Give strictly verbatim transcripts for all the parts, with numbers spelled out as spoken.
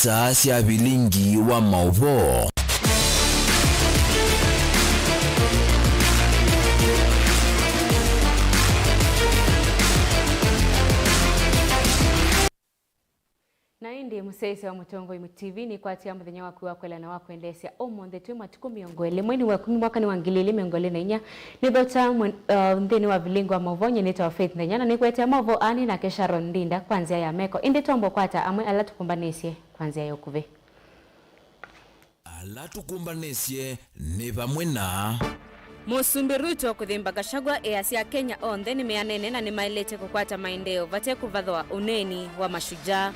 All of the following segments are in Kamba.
Saa sya vilingi wa maũvoo. Na ĩndĩ mũsyaĩĩsya wa Mũtongoi T V nĩkwatia mũthenya waku wa kwela na wa kwendeesya ũmũnthĩ twĩ matukũ mĩongo ĩlĩ mwei wa ĩkũmi mwaka nĩ wa ngili ilĩ mĩongo ĩlĩ na inya. Nĩ Thota mwe-, uh, nthĩnĩ wa vilingi wa maũvoo, nyie nĩtawa Faith Nthenya, na nĩkũetea maũvoo aa nĩ nake Sharon Ndinda kwa nzĩa ya meko. Ĩndĩ twamba ũkwata amwe ala tũkũmbanĩsye kwa nzĩa ya ũkuvĩ. Ala tũkũmbanĩsye nĩ vamwe na. Mũsumbĩ Ruto kũthemba Gachagua easya Akenya onthe nĩmeanene na nĩmaĩlĩte kũkwata maendeeo vate kũvathwa ũneeni wa mashujaa.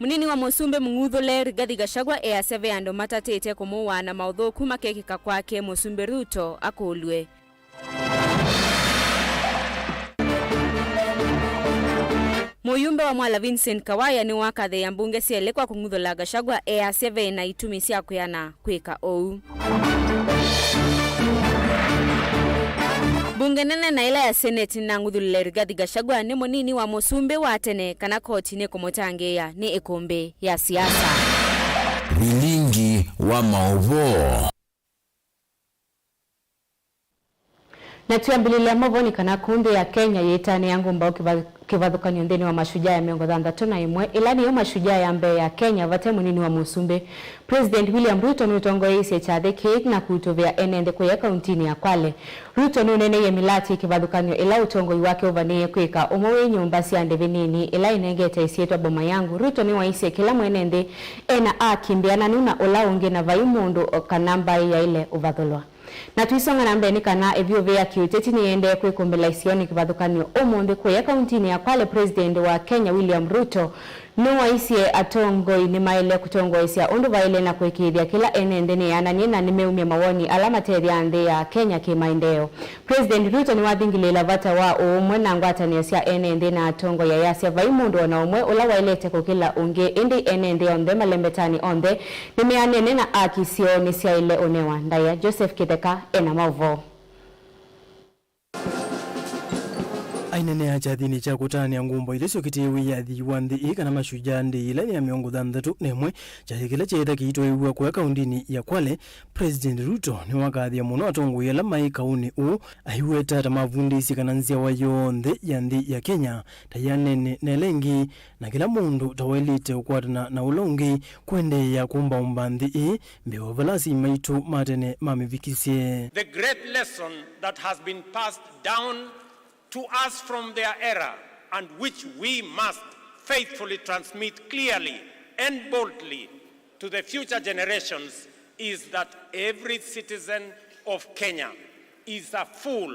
Mũnini wa mũsumbĩ mũng'uthũle Rigathi Gachagua easya ve andũ matatĩte kũmũwaa na maũthũku makekĩka kwake Mũsumbĩ Ruto akũlw'e. Mũyumbe wa Mwala Vincent Kawaya nĩwakathĩĩa mbunge syelĩ kwa kũng'uthũla Gachagua, easya ve na itumi sya kwĩana kwĩka ũu. Mbunge nene na ĩla ya Senate nĩnang'uthũlile Rigathi Gachagua nĩ mũnini wa mũsumbĩ wa tene kana koti nĩkũmũtangĩĩa nĩ ĩkũmbĩ ya siasa. Vilingi wa maũvoo. Na twĩambĩlĩlya maũvoo nĩ kana kũũ nthĩ ya Kenya yĩtanĩa ngũmbaũ kĩva-, kĩvathũkany'o nthĩnĩ wa mashujaa ya mĩongo thanthatũ na ĩmwe, ĩla nĩyo mashujaa ya mbee ya Kenya vate mũnini wa mũsumbĩ. President William Ruto nũtongoeisye kyathĩ kĩĩ na kũutũvĩa ene nthĩ kũya kauntinĩ ya Kwale. Ruto nũneeneie mĩlatĩ kĩvathũkany'o ĩla ũtongoi wake ũvanĩĩe kwĩka, ũmwe wĩ nyũmba sya ndĩvi nini ĩla ĩnengete ĩsyĩtwa Boma Yangu. Ruto nĩwaisye kĩla mwene nthĩ ena aki mbĩananu na ũla ũngĩ na vai mũndũ o kana mbaĩ yaĩle ũvathũlwa. Na tũisonga na mbee nĩ kana ĩvyũvĩ ya kĩũteti nĩyĩendee kwĩkũmbĩla isionĩ kĩvathũkany'o ũmũnthĩ kũya kauntinĩ ya Kwale. President wa Kenya William Ruto nĩwaisye atongoi nĩmaĩle kũtongoesya ũndũ vaĩle na kũĩkĩĩthya kĩla ene nthĩ nĩyananie na nĩmeumya mawoni ala matethyaa nthĩ ya Kenya kĩmaendeeo. President Ruto nĩwathingilĩĩla vata wa ũũmwe na ngwatanĩo sya ene nthĩ na atongoi ayasya vai mũndũ o na ũmwe ũla waĩlĩte kũkĩla ũngĩ, ĩndĩ ene nthĩ onthe malembetanĩ onthe nĩmeanene na aki syoo nĩsyaĩle ũnewa ndaĩa. Joseph Kĩtheka ena maũvoo. Ainenea kyathĩnĩ kya kũtanĩa ngũmbaũ ila syũkĩtĩe wĩyathi wa nthĩ ĩĩ kana mashujaa ndĩ ĩla ya mĩongo thanthatũ na ĩmwe, kyathĩ kĩla kyaĩtha kĩitwaĩw'a kũya kauntinĩ ya Kwale, President Ruto nĩwakathĩa mũno atongoi ala maĩ kaũnĩ ũũ, aiweta ta mavundĩsye kana nzyawa yonthe ya nthĩ ya Kenya ta yanene na ĩla ĩngĩ, na kĩla mũndũ ta waĩlĩte ũkwatana na ũla ũngĩ kũendeea kũmbaũmba nthĩ ĩĩ mbee wa vala asyai maitũ ma tene mamĩvikisye. The great lesson that has been passed down to us from their era and which we must faithfully transmit clearly and boldly to the future generations is that every citizen of Kenya is a full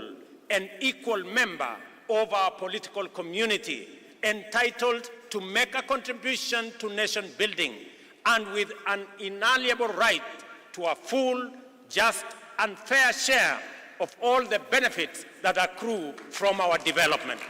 and equal member of our political community, entitled to make a contribution to nation building and with an inalienable right to a full, just and fair share of all the benefits that accrue from our development.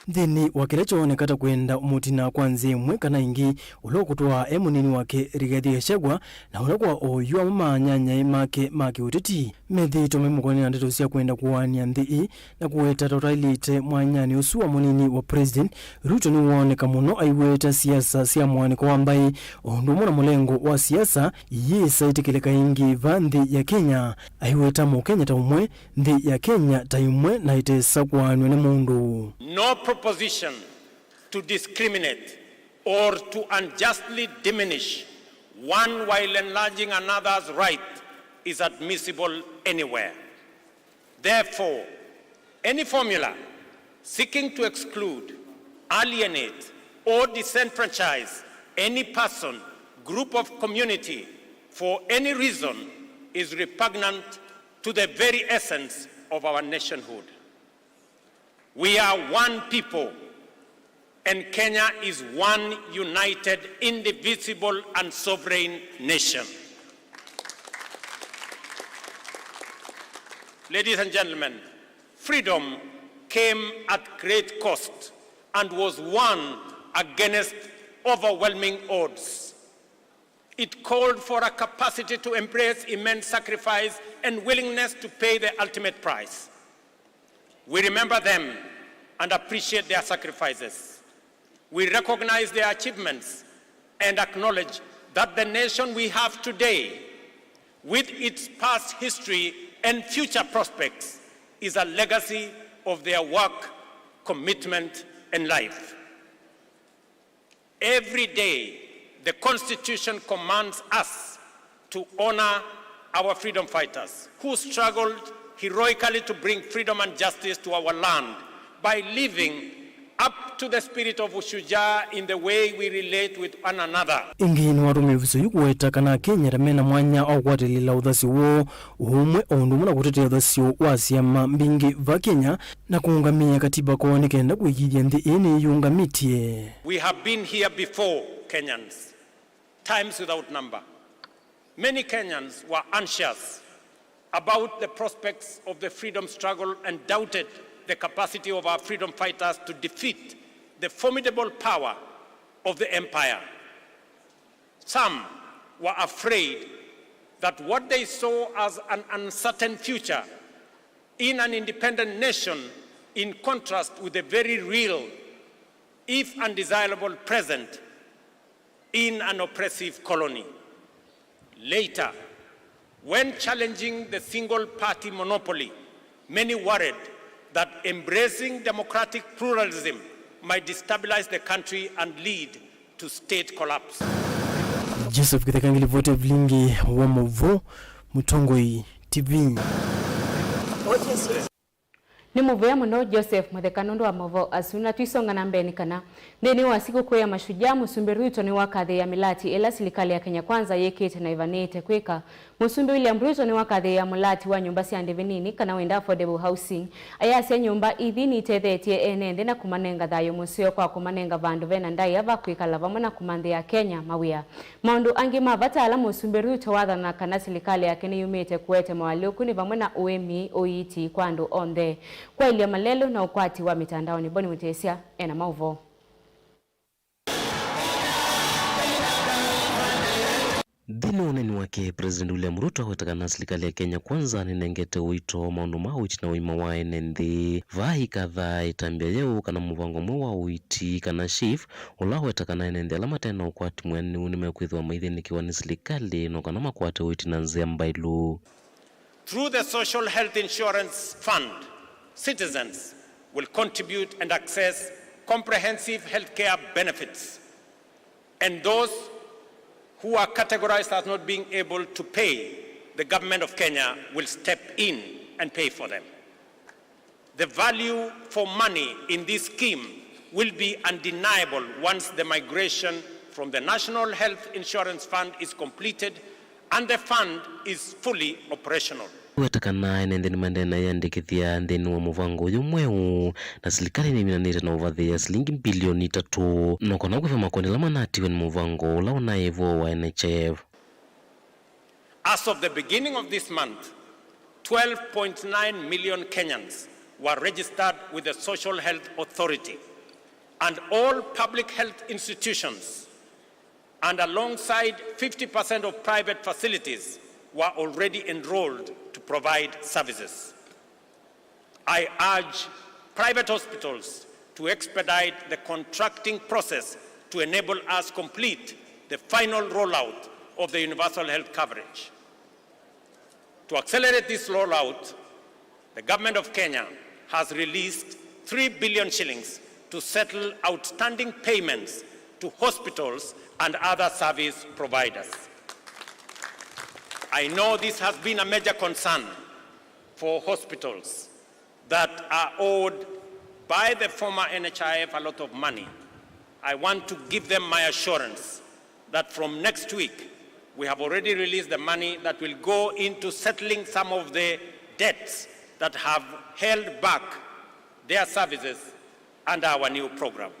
Nthĩnĩ wa kĩla kyooneka ta kwenda mũtina kwa nzĩa ĩmwe kana ĩngĩ, ũla ũkũtwaa e mũnini wake Rigathi Gachagua, na ũla kwa oyu amwe ma anyanyae make ma kĩũteti methĩĩtwe maimũkonea na ndeto sya kwenda kũaanĩa nthĩ ĩĩ, na kũweta ta ũtaĩlĩte mwanyanĩ ũsu wa mũnini wa President, Ruto nĩwooneka mũno aiweta siasa sya mũaanĩko wa mbaĩ, o ũndũ ũmwe na mũlengo wa siasa iyĩsa ĩtĩkĩlĩka ĩngĩ va nthĩ ya Kenya, aiweta Mũkenya ta ũmwe, nthĩ ya Kenya ta ĩmwe na ĩtesa kũaanw'a nĩ mũndũ. No proposition to discriminate or to unjustly diminish one while enlarging another's right is admissible anywhere. Therefore, any formula seeking to exclude, alienate, or disenfranchise any person, group of community for any reason is repugnant to the very essence of our nationhood. We are one people, and Kenya is one united, indivisible, and sovereign nation. Ladies and gentlemen, freedom came at great cost and was won against overwhelming odds. It called for a capacity to embrace immense sacrifice and willingness to pay the ultimate price. We remember them and appreciate their sacrifices. We recognize their achievements and acknowledge that the nation we have today, with its past history and future prospects, is a legacy of their work, commitment, and life. Every day, the Constitution commands us to honor our freedom fighters who struggled heroically to bring freedom and justice to our land by living up to the spirit of ushujaa in the way we relate with one another. Ĩngĩ nĩwatũmĩe oviso yu kũweta kana Akenya ta mena mwanya wa kũatĩlĩla ũthasyo woo, ũũmwe, o ũndũ ũmwe na kũtetea ũthasyo wa syama mbingĩ va Kenya, na kũũngamĩĩa katiba koo nĩ kenda kũĩkĩĩthya nthĩ ĩĩ nĩyĩyĩũngamĩtye. We have been here before, Kenyans, times without number. Many Kenyans were anxious about the prospects of the freedom struggle and doubted the capacity of our freedom fighters to defeat the formidable power of the empire. Some were afraid that what they saw as an uncertain future in an independent nation, in contrast with the very real, if undesirable, present in an oppressive colony. Later, when challenging the single-party monopoly, many worried that embracing democratic pluralism might destabilize the country and lead to state collapse. Joseph Kĩtheka ngilivoti ya vilingi wa maũvoo, Mũtongoi T V. Nĩ mũvea mũno Joseph Mũtheka nũndũ wa maũvoo asu, na tũisonga na mbee nĩ kana nthĩnĩ wa sikũkũ ya Mashujaa, Mũsumbĩ Ruto nĩwakathĩĩa mĩlati ĩla silikalĩ ya Kenya Kwanza yĩkĩte na ĩvanĩĩte kwĩka. Mũsumbĩ William Ruto nĩwakathĩĩa mũlati wa nyũmba sya ndĩvi nini kana wenda affordable housing, ayasya nyũmba ithi nitethetye ene nthĩ na kũmanenga thayũ mũseo kwa kũmanenga vandũ vena ndaĩa va kwĩkala vamwe na kũmanthĩa Akenya mawĩa. Maũndũ angĩ ma vata ala Mũsumbĩ Ruto wathana kana silikalĩ yake nĩyumĩte kũete moalyũku nĩ vamwe na ũĩmi, ũiiti kwa andũ onthe, kwaĩlya malelũ na ũkwati wa mĩtandaonĩ. Boni Mũtĩsya ena maũvoo. Nthĩnĩ wa ũneeni wake, President William Ruto aweta kana silikalĩ ya Kenya Kwanza nĩnengete ũito maũndũ ma ũiiti na ũima wa ene nthĩ. Vaa ĩkathaa ĩtambya yeũ kana mũvango mweũ wa ũiiti kana SHIF, ũla ũweta kana ene nthĩ ala mate na ũkwati mwĩanĩu nĩmekwĩthĩwa maithĩnĩkĩwa nĩ silikalĩ no kana makwate ũiiti na nzĩa mbaĩlu. Through the Social Health Insurance Fund, citizens will contribute and access comprehensive healthcare benefits, and those who are categorized as not being able to pay, the government of Kenya will step in and pay for them. The value for money in this scheme will be undeniable once the migration from the National Health Insurance Fund is completed and the fund is fully operational. Weta kana ene nthĩ nĩmaendee na ĩyandĩkĩthya nthĩnĩ wa mũvango ũyũ mweũ, na silikalĩ nĩminanĩte na ũvathĩĩa silingi mbilioni itatũ no kana kwĩva makondi ala manatiwe nĩ mũvango ũla ũnaĩ vo wa N H I F. As of the beginning of this month, twelve point nine million Kenyans were registered with the Social Health Authority, and all public health institutions and alongside fifty percent of private facilities were already enrolled to provide services. I urge private hospitals to expedite the contracting process to enable us complete the final rollout of the universal health coverage. To accelerate this rollout, the government of Kenya has released three billion shillings to settle outstanding payments to hospitals and other service providers. I know this has been a major concern for hospitals that are owed by the former N H I F a lot of money. I want to give them my assurance that from next week, we have already released the money that will go into settling some of the debts that have held back their services under our new program.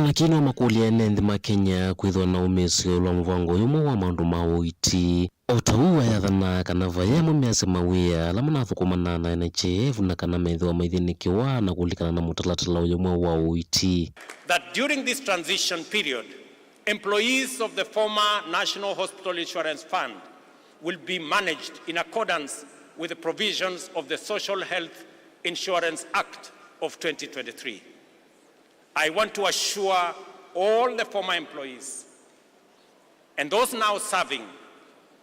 Lakini wamakũlya ene nthĩ ma Kenya kwĩthwa na ũmĩĩsyo ĩũlũ wa mũvango ũyũ mweũ wa maũndũ ma ũiiti. O ta ũu ayathanaa kana vaya amwe measya mawĩa ala manathũkũmanaa na N H I F na kana methĩwa maithĩnĩkĩwa na kũlikana na mũtalatala ũyũ mweũ wa ũiiti. That during this transition period, employees of the former National Hospital Insurance Fund will be managed in accordance with the provisions of the Social Health Insurance Act of twenty twenty-three. I want to assure all the former employees and those now serving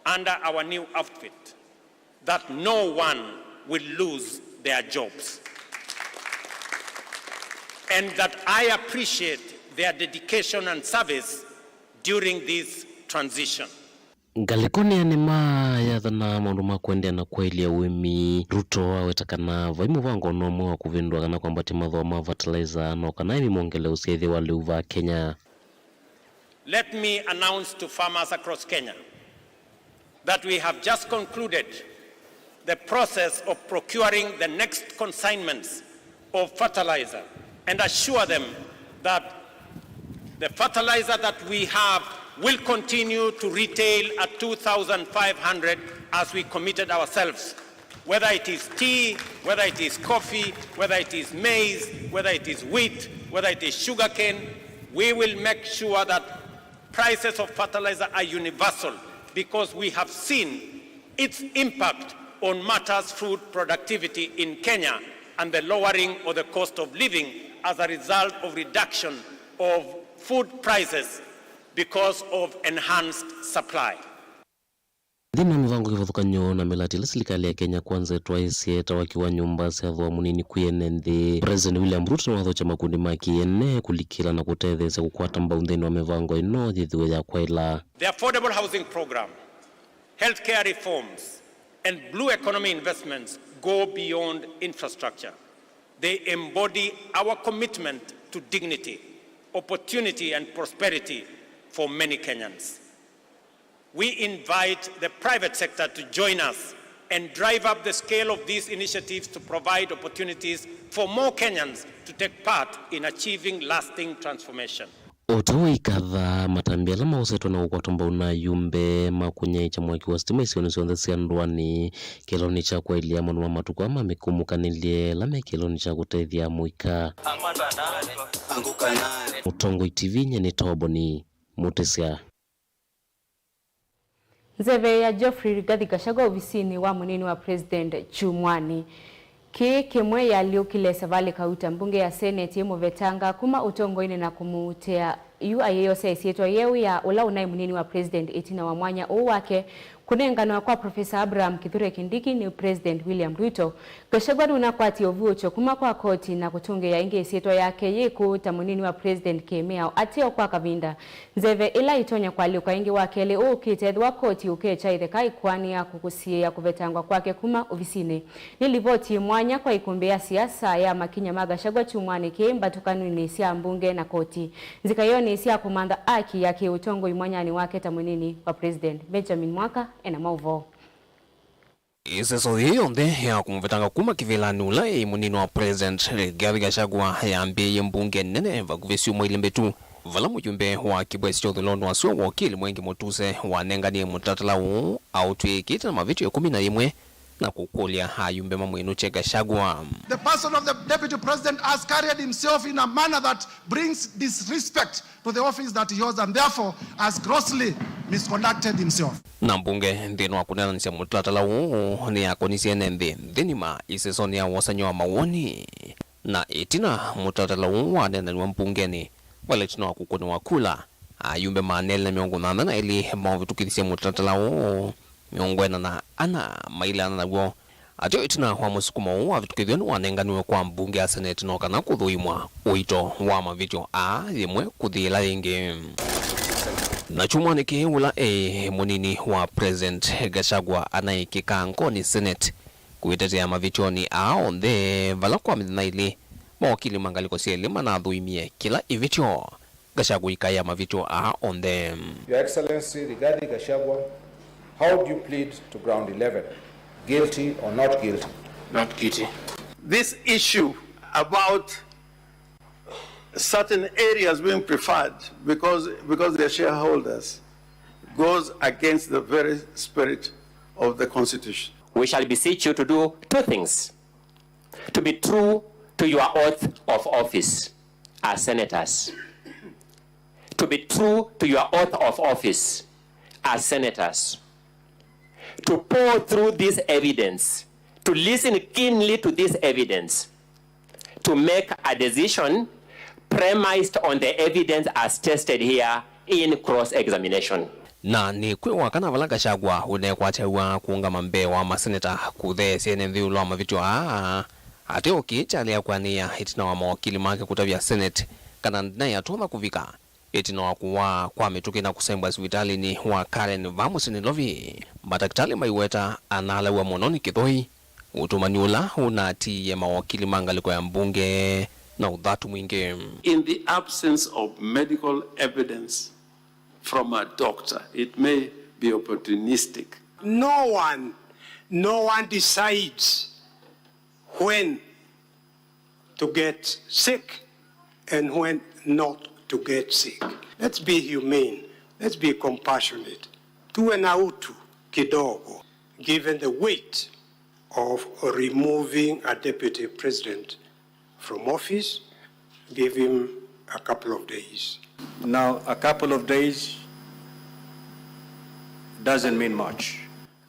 under our new outfit that no one will lose their jobs and that I appreciate their dedication and service during this transition. Ngalĩkonĩ ya nĩma yathana maũndũ ma kũendeea na kwaĩlya ũĩmi, Ruto aweta kana vai mũvango o na ũmwe wa kũvĩndũa kana kwambatya mathooa ma fertilizer no kana aĩmi mongele ũsyaĩthyo wa lĩu vaa Kenya. Let me announce to farmers across Kenya that we have just concluded the process of procuring the next consignments of fertilizer and assure them that the fertilizer that we have will continue to retail at two thousand five hundred as we committed ourselves. Whether it is tea, whether it is coffee, whether it is maize, whether it is wheat, whether it is sugarcane, we will make sure that prices of fertilizer are universal because we have seen its impact on matters food productivity in Kenya and the lowering of the cost of living as a result of reduction of food prices because of enhanced supply. Nthĩnĩ wa mĩvango kĩvathũkany'o na mĩlatĩ ĩla silikalĩ ya Kenya Kwanza ĩtwaĩĩsye ta waki wa nyũmba sya thooa mũnini kwĩ ene nthĩ, President William Ruto nĩwathokya makundi ma kĩ-ene kũlikĩla na kũtetheesya kũkwata mbau nthĩnĩ wa mĩvango ĩno yĩthĩwe ya kwaĩla. The affordable housing program, healthcare reforms, and blue economy investments go beyond infrastructure. They embody our commitment to dignity, opportunity, and prosperity for many Kenyans. We invite the private sector to join us and drive up the scale of these initiatives to provide opportunities for more Kenyans to take part in achieving lasting transformation. O ta ũu, ĩkatha matambya ala maosetwe na kũkwatwa mbau na ayumbe ma kũnyaĩĩkya mwaki wa sitima isionĩ syonthe sya ndũanĩ kĩeleelonĩ kya kwaĩlya maũndũ ma matukũ aa ma mĩkũmũkanĩlye ala me kĩeleelonĩ kya kũtethya amũika. Mũtongoi T V, nyie nĩ Toboni Mũtĩsya. Nzeve ya Geoffrey Rigathi Gachagua ovisinĩ wa mũnini wa President kyumwanĩ kĩĩ kĩmwe yalyũkile Savali Kauta, mbunge ya Senate yĩmũvetanga kuma ũtongoinĩ na kũmũutĩa yu ayĩyosea ĩsyĩtwa yeũ ya ũla ũnaĩ mũnini wa President ĩtina wa mwanya ũũ wake kũnenganwa kwa Professor Abraham Kithure Kindiki nĩ President William Ruto. Gachagua nũnakwatie ũvuũkyo kuma kwa koti na kũtũngĩĩa ĩngĩ ĩsyĩtwa yake yĩ kũũ ta mũnini wa President kĩ-mĩao ateo kwa kavinda. Nzeve ĩla ĩtonya kũalyũka ĩngĩ wa kelĩ ũũkĩte ethĩwa koti ũkekya ĩtheka ĩkũanĩa kũkũsiĩĩa kũvetangwa kwake kuma ovisinĩ. Nĩ livoti yĩ mwanya kwa ikumbĩ ya siasa ya makinya ma Gachagua kyumwanĩ kĩĩ mbatũkanonĩ sya mbunge na koti. Nzika ĩyo nĩ sya kũmantha aki ya kĩ-ũtongoi mwanyanĩ wake ta mũnini wa President. Benjamin Mwaka ena maũvoo. Ĩseso yĩĩ yonthe ya kũmũvetanga kuma kĩvĩlanĩ ũla ĩ mũnini wa President Rigathi Gachagua yambĩĩie mbunge nene vakuvĩ syumwa ilĩ mbĩtu, vala mũjumbe wa kĩvwesi kya ũthũĩlonĩ wa sua wokili Mwengi Mũtuse wanenganie mũtatala ũũ aũtw'ĩĩkĩte na mavĩtyo ĩkũmi na yĩmwe na kũkũlya ayumbe mamwĩnũkye Gachagua. The person of the deputy president has carried himself in a manner that brings disrespect to the office that he holds and therefore has grossly misconducted himself. Na mbunge nthĩnĩ wa kũneenanĩsya mũtatala ũũ nĩyakonisye ene nthĩ nthĩnĩ ma ĩsesonĩ ya wosany'a wa mawoni. Na ĩtina mũtatala ũũ waneenaniw'a mbungenĩ, vala ĩtina wa kũkũnĩwa kula, ayumbe maneele na mĩongo nyanya na elĩ maũvĩtũkĩthisye mũtatala ũũ, mĩongo ĩna na ana maileana naw'o. Ateo ĩtina wa mũsukumo ũũ wavĩtũkĩthw'e nĩwanenganiwe kwa mbunge ya Senate no kana kũthũimwa ũito wa mavĩtyo aa yĩmwe kũthi ĩla yĩngĩ. Na kyumwanĩ kĩĩ ũla e mũnini wa President Gachagua anaĩ kĩkangonĩ Senate kwĩtetea mavĩtyonĩ aa onthe, vala kwa mĩthenya ĩlĩ mawakili ma ngalĩko syelĩ manathũimie kĩla ĩvĩtyo. Gachagua ikaĩa mavĩtyo aa onthe. Your Excellency Rigathi Gachagua, how do you plead to ground eleven? Guilty or not guilty? Not guilty. This issue about certain areas being preferred because, because they're shareholders goes against the very spirit of the Constitution. We shall beseech you to do two things. To be true to your oath of office as senators. To be true to your oath of office as senators. To pore through this evidence, to listen keenly to this evidence, to make a decision premised on the evidence as tested here in cross-examination. Na nĩ kwĩ wa kana vala Gachagua ũnekwatĩaw'a kũũngama mbee wa maseneta kũtheesya ene nthĩ ĩũlũ wa mavĩtyo aa, ateo kĩĩ kyalea kwanĩĩa ĩtina wa mawakili make kũtavya Senate kana ndinaĩ atonya kũvika ĩtina wa kũwaa kwa mĩtũkĩ na kũsembwa sivitalĩnĩ wa Karen va mũsyĩ Nairobi. Matakĩtalĩ maiweta analaw'a mũno nĩ kĩthoi, ũtũmani ũla ũnatiie mawakili ma ngalĩko ya mbunge na ũthatu mwingĩ. In the absence of medical evidence from a doctor, it may be opportunistic. No one, no one decides when to get sick and when not to get sick. Let's be humane. Let's be compassionate. Tuwe na utu kidogo, given the weight of removing a deputy president from office. Give him a couple of days. Now, a couple of days doesn't mean much.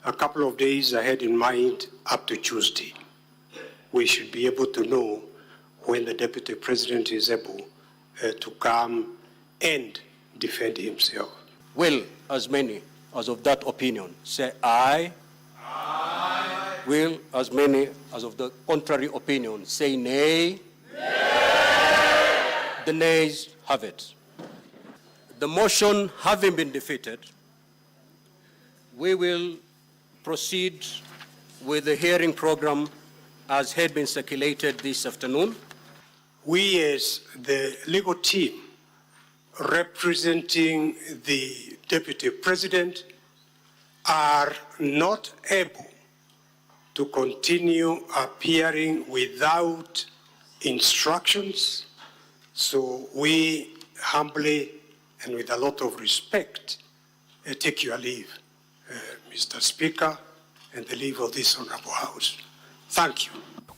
A couple of days I had in mind up to Tuesday. We should be able to know when the deputy president is able, uh, to come and defend himself. Will as many as of that opinion say aye? Aye. Will as many as of the contrary opinion say nay? Nay. The nays have it. The motion having been defeated, we will proceed with the hearing program as had been circulated this afternoon. We, as the legal team representing the Deputy President, are not able to continue appearing without instructions, so we humbly and with a lot of respect, uh, take your leave, uh, Mister Speaker, and the leave of this honorable House. Thank you.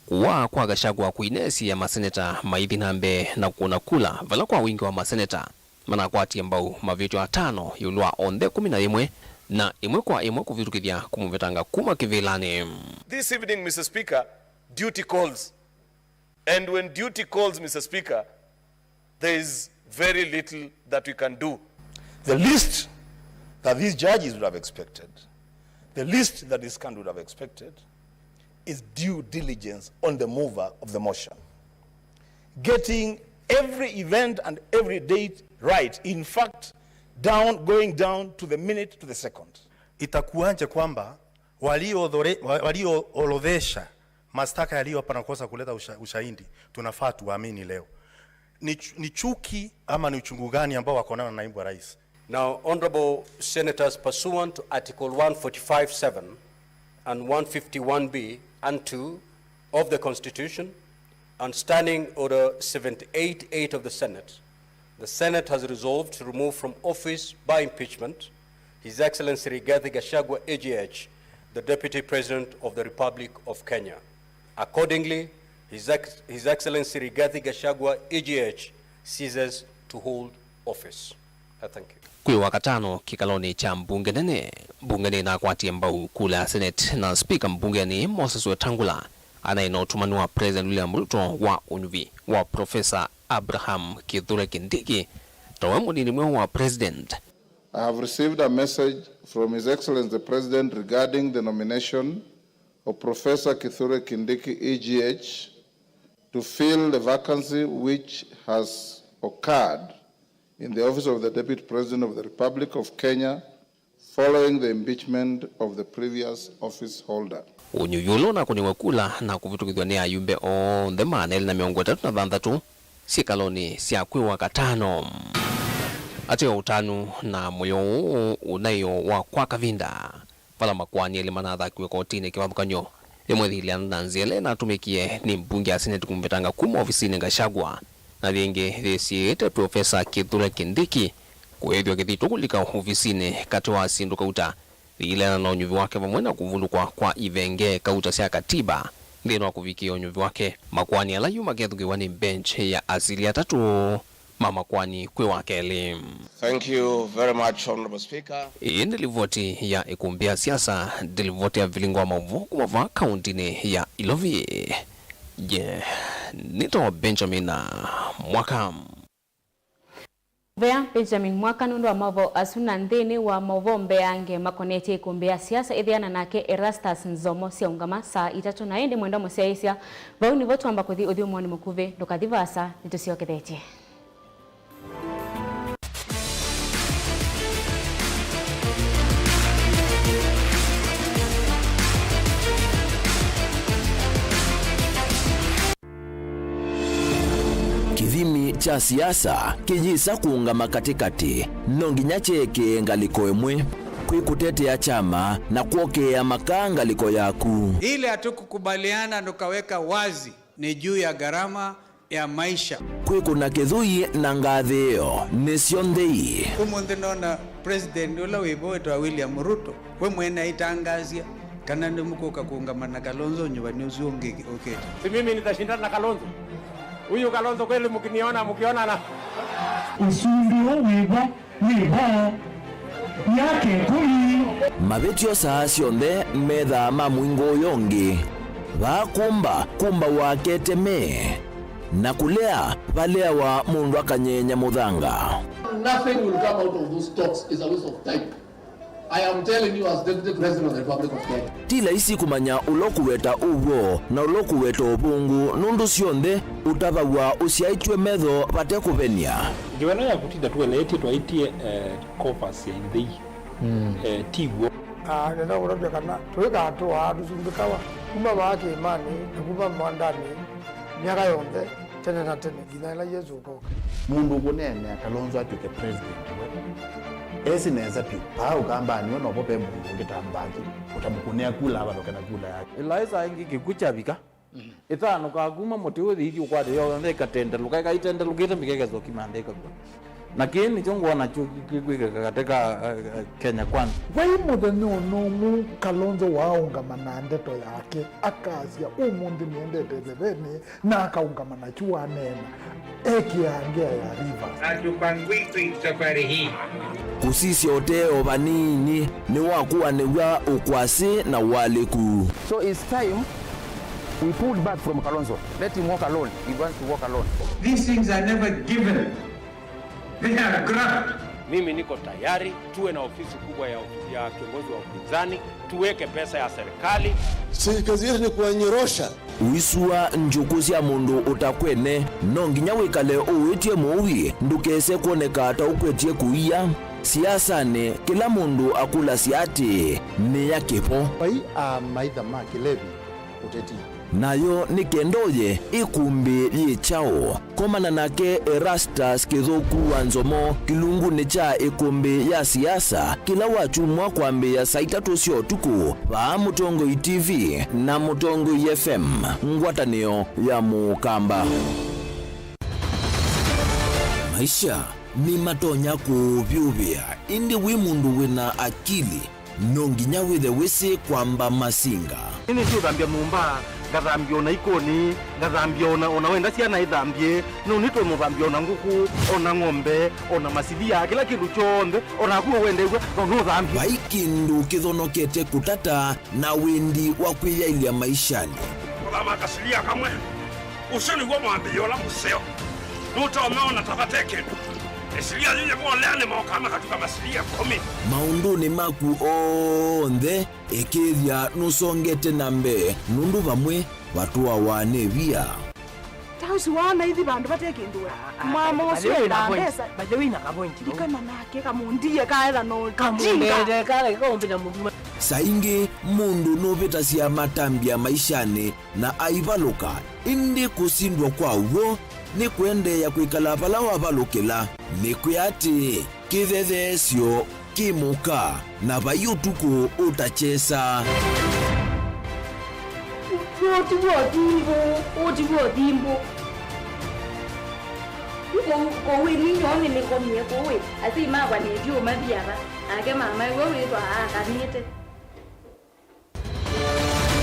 Kũwaa kwa Gachagua kũineesĩĩa maseneta maithi na mbee na kũkũna kula, vala kwa wingĩ wa maseneta manakwatie mbau mavĩtyo atano ĩũlũ wa onthe ĩkũmi na ĩmwe, na ĩmwe kwa ĩmwe kũvĩtũkĩthya kũmũvetanga kuma kĩvĩlanĩ. This evening, Mister Speaker, duty calls. And when duty calls, Mister Speaker, there is very little that we can do. The least that these judges would have expected, the least that this country would have expected, is due diligence on the mover of the motion. Getting every event and every date right. In fact, down, going down to the minute, to the second. Itakuwaje kwamba waliodhore-, wa-, walioorodhesha mashtaka yaliyo hapa na kukosa kuleta usha-, ushahidi, tunafaa tuamini leo? Ni chu-, ni chuki ama ni uchungu gani ambao wako nao na naibu wa rais? Now, honorable senators, pursuant to Article one forty-five seven and one fifty-one B and two of the Constitution and Standing Order seventy-eight eight of the Senate, the Senate has resolved to remove from office by impeachment His Excellency Rigathi Gachagua, A G H, the Deputy President of the Republic of Kenya. Accordingly, His Ex-, His Excellency Rigathi Gachagua, A G H, ceases to hold office. I thank you. Kwĩ Wakatano kĩkalonĩ kya mbunge nene, mbunge nĩnakwatie mbau kula ya Senate, na spika mbungeni Moses Wetangula anaĩ na ũtũmani wa President William Ruto wa ũnyuvi wa Professor Abraham Kithure Kindiki ta we mũnini mweũ wa President. I have received a message from His Excellency the President regarding the nomination of Professor Kithure Kindiki, A G H, to fill the vacancy which has occurred in the office of the Deputy President of the Republic of Kenya following the impeachment of the previous office holder. Ũnyuvi ũla ũnakũniwe kula na kũvĩtũkĩthw'a nĩ ayumbe onthe maana elĩ na mĩongo ĩtatũ na thanthatũ syĩkalonĩ sya kwĩ Wakatano. Ateo ũtanu na mũyo ũũ ũnaĩ o wa kwa kavinda, vala makoani elĩ manathakiwe kotinĩ kĩvathũkany'o, yĩmwe yĩilyana na nzĩa ĩla ĩnatũmĩkie nĩ mbunge ya Senate kũmũvetanga kuma ovisinĩ Gachagua, na yĩngĩ yĩsiĩĩte Professor Kithure Kindiki kũĩthw'a kĩthitũ kũlika ovisinĩ katĩ wa syĩndũ kauta yĩilyana na ũnyuvi wake vamwe na kũvulũkwa kwa ivenge kauta sya katiba nthĩnĩ wa kũvikĩa ũnyuvi wake. Makoani ala yu makethukĩĩwa nĩ bench ya asili atatũ ma makoani kwĩ wa kelĩ. Thank you very much, Honorable Speaker. Ĩĩ nĩ livoti ya ĩkũmbĩ ya siasa, nĩ livoti ya vilingo wa maũvoo kuma vaa kauntinĩ ya Ilovi. Ye nĩtawa Benjamin Mwaka. Mũvea Benjamin Mwaka nũndũ wa maũvoo asu, na nthĩnĩ wa maũvoo mbeange makonetye ĩkũmbĩ ya siasa ĩtheana nake Erastus Nzomo syaũngama saa itatũ, na ĩndĩ mwenda mũsyaĩĩsya, vau nĩvo twamba kũthi ũthyũmũonĩ mũkuvĩ. Ndũkathi vaasa, nĩtũsyokethetye. Kĩthimi kya siasa kĩyĩsa kũũngama katĩkatĩ, no nginya kyeekĩe ngalĩko ĩmwe. Kwĩ kũtetea kyama na kwokĩĩa makaa ngalĩko yaku. Ile hatukukubaliana, tukaweka wazi, ni juu ya gharama ya maisha. Kwĩkũna kĩthũi na ngathĩĩo nĩ syonthe ii. Ũmũnthĩ nona president ũla wĩ vo wĩtawa William Ruto, we mwene aitangaasya kana nĩmũkũka kũũngama na Kalonzo nyuvanĩ ũsu ũngĩ ũkĩte. Si mimi nitashindana na Kalonzo? Huyu Kalonzo kweli mkiniona, mkionana? Ũsumbĩ ũũ wĩ vo. Nĩ vo myaka ĩkũmi. Mavĩtyo saa syonthe methaa ma mũingo ũyũ ũngĩ. Vaa kũmba, kũmbawa keteme. Na kũlea, valeawa mũndũ akanyeenya mũthanga. Nothing will come out of those talks. Is a waste of time. I am telling you as Deputy President of the Republic of Kenya. Ti laisi kũmanya ũla ũkũweta ũw'o na ũla ũkũweta ũvũngũ, nũndũ syonthe ũtavaw'a ũsyaĩtw'e metho vate kũvenia. Ngewa ĩno ya kũtinda tũeleetye twaĩtye, eh, coffers ya ithei, eh, ti w'o. Ah, nenda kũtavya kana tũikatũaa tũsumbĩkawa kuma vaa kĩĩmanĩ na kuma mwandanĩ myaka yonthe, tene na tene, nginya ĩla Yesũ ũkoka. Mũndũ ũkũneenea Kalonzo atw'ĩke president we, esi nesa vyũ. Vaa Ũkambanĩ we novo ve mũndũ ũngĩ ta Mbaki, ũtamũkũnĩa kula avalũke na kula yake. Ĩlaĩsa ĩngĩ kĩkw'ũ kyavika, ĩthanũkaa kuma mũtĩ ũthi ithi ũkwate yonthe ĩkatendelũka, ĩkaitendelũkĩte mĩka ĩkesa ũkimantha ĩkakw'a. Na kĩĩ nĩkyo ngwona kyu kĩkwĩkĩka katĩ ka, eh, eh, Kenya Kwanza. Vai mũthenya ona ũmwe Kalonzo waaũngama na ndeto yake, akasya, "Ũmũnthĩ nĩendete ĩthevenĩ," na akaũngama nakyu waneena, ekĩaa ngea ya Rivers. Hatupangwiki safari hii. Kũsisya ũtee o vanini nĩwakũanĩw'a ũkwasĩ na ũalĩku. So it's time we pulled back from Kalonzo. Let him walk alone. He wants to walk alone. These things are never given. They are graft. Mimi niko tayari tuwe na ofisi kubwa ya, ya kiongozi wa upinzani, tuweke pesa ya serikali. Si kazi yetu ni kuwanyorosha. Ũisua njũkũ sya mũndũ ũtakwene, no nginya wĩkale ũwĩtye mũui ndũkese kwoneka ta ũkwetye kũia. Siasanĩ, kĩla mũndũ akũlasya atĩĩ, "Nĩ ya kĩvo?" Vai amaitha ma kĩlevi ũteti. Nayo nĩ kenda ũye ĩkũmbĩ yĩ kyaũ? Komana nake Erastus Kĩthũku wa Nzomo kĩlungunĩ kya ĩkũmbĩ ya siasa kĩla wakyumwa kwambĩĩa saa itatũ sya ũtukũ vaa Mũtongoi T V na Mũtongoi F M, ngwatanĩo ya Mũkamba. Maisha nĩmatonya kũũvyũvĩa, ĩndĩ wĩ mũndũ wĩna akili, no nginya wĩthe wĩsĩ kwamba masinga. Nĩnĩsĩ ũthambya nyũmba, ngathambya ona ikoni, ngathambya ona, ona wenda syana ithambye, no nĩtũmũthambya ona ngũkũ, ona ng'ombe, ona masilia, kĩla kĩndũ kyonthe, onaku wendew'a, no nũthambye. Vai kĩndũ kĩthonokete kũtata na wendi wa kwĩyaĩlya maishanĩ. Kũthama kasilia kamwe. Ũsu nĩw'o mwambĩĩo ũla mũseo. Nũtonya ona ta vate kĩndũ. Ĩsilia yĩyĩvolea nĩmokaa makatuka masilia ĩkũmi. Maũndũnĩ maku onthe, ĩkĩĩthya nũsongete na mbee, nũndũ vamwe vatũawa nĩ via. Ta ũsu waana ithi vandũ vate kĩndũ we. Mama ũsu ena mbesa. By the way, na kavointi. Ndikana nake kamũndie kaetha no kamũndie kale kaũmbĩla mũndũ. Saa ingĩ mũndũ nũvĩtasya matambya maishanĩ na aivalũka, ĩndĩ kũsindwa kwa w'o nĩ kũendeea kwĩkala vala wavalũkĩla. Nĩkwĩa atĩĩ, kĩthetheesyo kĩ mũka, na vai ũtukũ ũtakyesa. Ũũ ti w'o thimbũ, ũũ ti w'o thimbũ. Kũu, kũu ĩni nyoo nĩnĩkomie kũu ĩ, asyai makwa nĩtyo maviava, nake mamae we wĩthwa aakanĩte.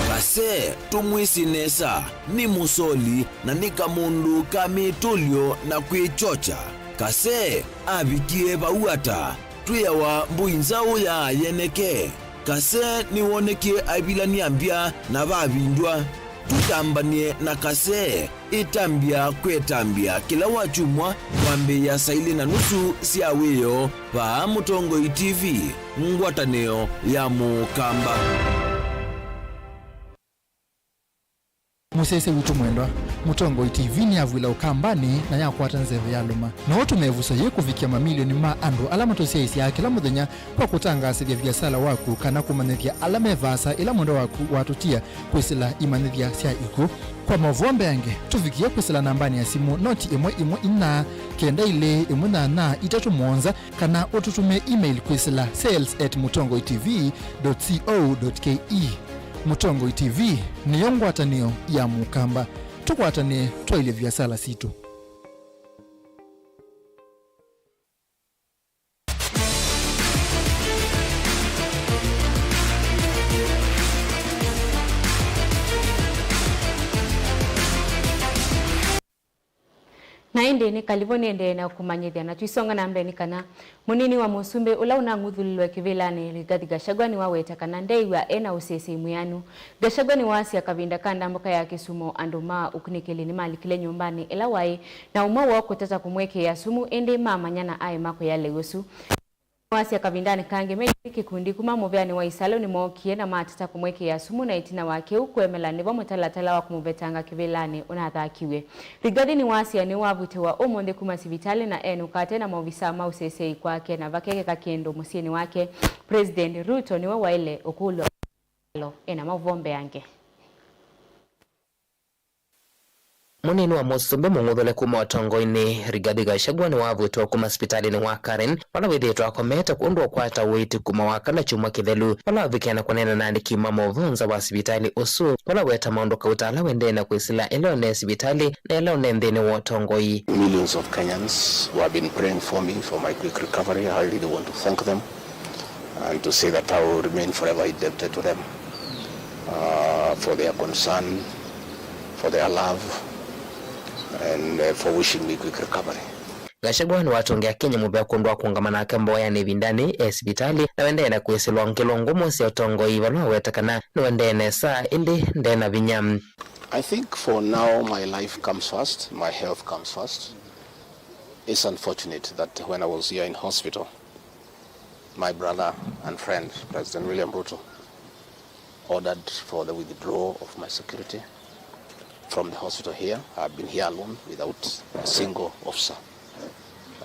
Kase, tũmwĩsĩ nesa, nĩ mũsoli na nĩ kamũndũ ka mĩtũlyo na kwĩkyokya. Kase avikie vau ata? Twĩawa mbũi nzaũ ya yeneke. Kase nĩwonekie aivilany'a mbya na vavindwa. Tũtambany'e na Kasee, ĩtambya kwĩ ĩtambya kĩla wakyumwa kwambĩĩa saa ilĩ na nusu sya wĩoo vaa Mũtongoi T V, ngwatanĩo ya Mũkamba. Mũsyaĩĩsya witũ mwendwa, Mũtongoi T V nĩyavw'ĩla Ũkambanĩ na yakwata nzeve yalũma. No ũtũme ĩvuso yĩĩ kũvikĩa mamilioni ma andũ ala matũsyaĩĩsyaa kĩla mũthenya kwa kũtangaasĩthya viasala waku kana kũmanyĩthya ala me vaasa ĩla mwendwa waku watũtia kwĩsĩla imanyĩthya sya ikw'ũ. Kwa maũvoo mbeange, tũvikĩe kwĩsĩla nambanĩ ya simũ noti ĩmwe ĩmwe inya kenda ilĩ ĩmwe nyanya itatũ mũonza, kana ũtũtũmĩe email kwĩsĩla sales at mũtongoi T V dot co dot K E. Mũtongoi T V nĩyo ngwatanĩo ya Mũkamba. Tũkwatanĩe twaĩlye viasala sitũ. Na ĩndĩ nĩ kalĩvo nĩendee na kũmanyĩthya, na tũisonga na mbee nĩ kana mũnini wa mũsumbĩ ũla ũnang'uthũlĩlwe kĩvĩlanĩ, Rigathi Gachagua, nĩwaweta kana ndeew'a e na ũseseĩ mwĩanu. Gachagua nĩwasya kavinda ka ndambũka ya Kisumu, andũ ma ũkunĩkĩli nĩmalikile nyũmbanĩ ĩla waĩ, na ũmwe woo kũtata kũmwĩkĩĩa sumu, ĩndĩ mamanyana aema kũya lĩu ũsu. Wasya kavindanĩ kangĩ, me kĩkundi kuma mũvĩanĩ wa Isalu nĩmookie na matata kũmwĩkĩĩa sumu, na ĩtina wa kĩu kũemela nĩvo mũtalatala wa kũmũvetanga kĩvĩlanĩ ũnathakiw'e. Rigathi nĩwasya nĩwavutĩwa ũmũnthĩ kuma sivitalĩ na enũka ate na maovisaa ma ũseseĩ kwake, na vakekeka kĩndũ mũsyĩnĩ wake, President Ruto nĩwe waĩle ũkũlw'a ena maũvoo mbeange. Mũnini wa mũsumbĩ mũng'uthũle kuma ũtongoinĩ, Rigathi Gachagua, nĩwavutwa kuma sipitalĩnĩ wa Karen, vala wĩthĩĩtwe akomete kwondũ wa kũkwata ũiiti kuma wakana kyumwa kĩthelu, vala wavikĩa na kũneena na andĩki ma maũvoo nza wa sipitalĩ ũsu, vala weta maũndũ kauta ala wendee na kwĩsĩla ĩla ũne sipitalĩ na ĩla ũne nthĩnĩ wa ũtongoi. Millions of Kenyans who have been praying for me for my quick recovery, I really want to thank them and to say that I will remain forever indebted to them, uh, for their concern, for their love, and, uh, for wishing me quick recovery. Gachagua nĩwatũngĩa Kenya mũvea kwondũ wa kũũngama nake mboyanĩ ĩvindanĩ e sivitalĩ, na wendee na kwĩsĩlwa ngelwa ngũmũ sya ũtongoi, vala waweta kana nĩwendee nesa ĩndĩ nde na vinya. I think for now my life comes first, my health comes first. It's unfortunate that when I was here in hospital, my brother and friend, President William Ruto, ordered for the withdrawal of my security from the hospital here. I've been here alone without a single officer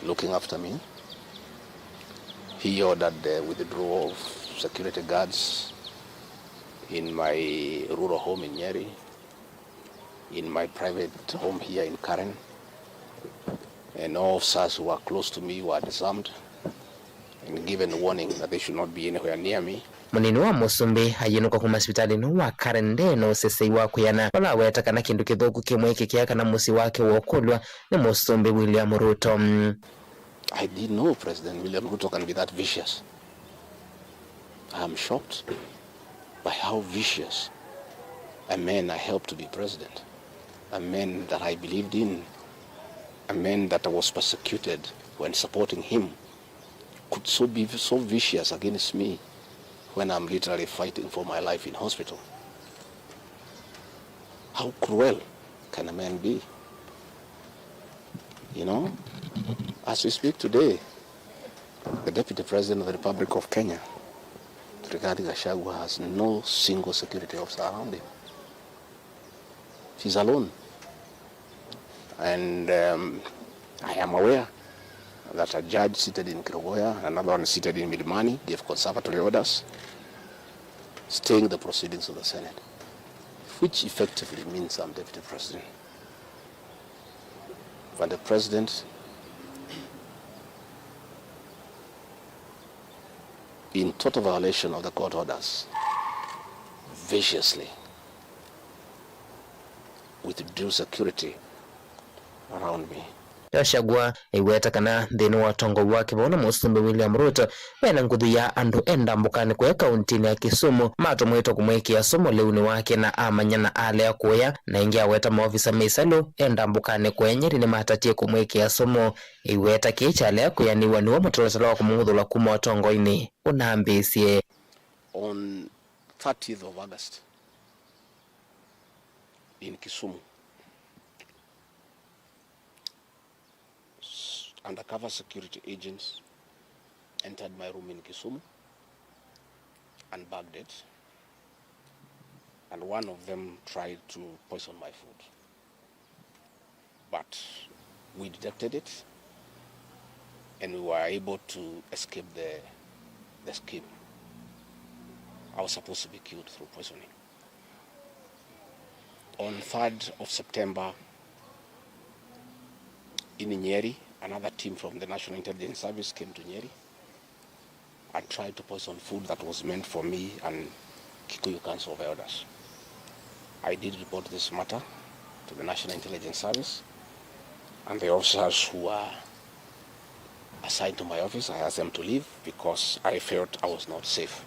looking after me. He ordered the withdrawal of security guards in my rural home in Nyeri, in my private home here in Karen, and all officers who are close to me were disarmed and given warning that they should not be anywhere near me. Mũnini wa mũsumbĩ ayĩnũka kuma sivitalĩnĩ wa Karen nde na ũsesei wa kwĩana, vala aweta kana kĩndũ kĩthũku kĩmwĩkĩkĩa kana mũsyĩ wake wokũlw'a nĩ mũsumbĩ William Ruto. I didn't know President William Ruto can be that vicious. I am shocked by how vicious a man I helped to be president, a man that I believed in, a man that I was persecuted when supporting him, could so be so vicious against me when I'm literally fighting for my life in hospital. How cruel can a man be? You know, as we speak today, the Deputy President of the Republic of Kenya, Rigathi Gachagua, has no single security officer around him. He's alone. And, um, I am aware that a judge seated in Kerugoya and another one seated in Milimani gave conservatory orders staying the proceedings of the Senate, which effectively means I'm deputy president. But the president, in total violation of the court orders, viciously withdrew security around me. Gachagua aiweta kana nthĩnĩ wa ũtongoi wake vamwe na mũsumbĩ William Ruto, ve na nguthu ya andũ e ndambũkanĩ kũya kauntinĩ ya Kisumu matũmĩtwe kũmwĩkĩa sumu lĩunĩ wake na amanya na alea kũya, na ĩngĩ aweta maovisa me Isalu e ndambũkanĩ kũya Nyeri nĩmatatie kũmwĩkĩa sumu. Aiweta kĩĩ kyalea kwĩanĩw'a nĩw'o mũtalatala wa kũmũng'uthũla kuma ũtongoinĩ ũnambĩĩsye. On thirtieth of August, in Kisumu. S-, undercover security agents entered my room in Kisumu and bugged it, and one of them tried to poison my food. But we detected it, and we were able to escape the, the scheme. I was supposed to be killed through poisoning. On third of September, in Nyeri, another team from the National Intelligence Service came to Nyeri and tried to poison food that was meant for me and Kikuyu Council of Elders. I did report this matter to the National Intelligence Service, and the officers who were assigned to my office, I asked them to leave because I felt I was not safe.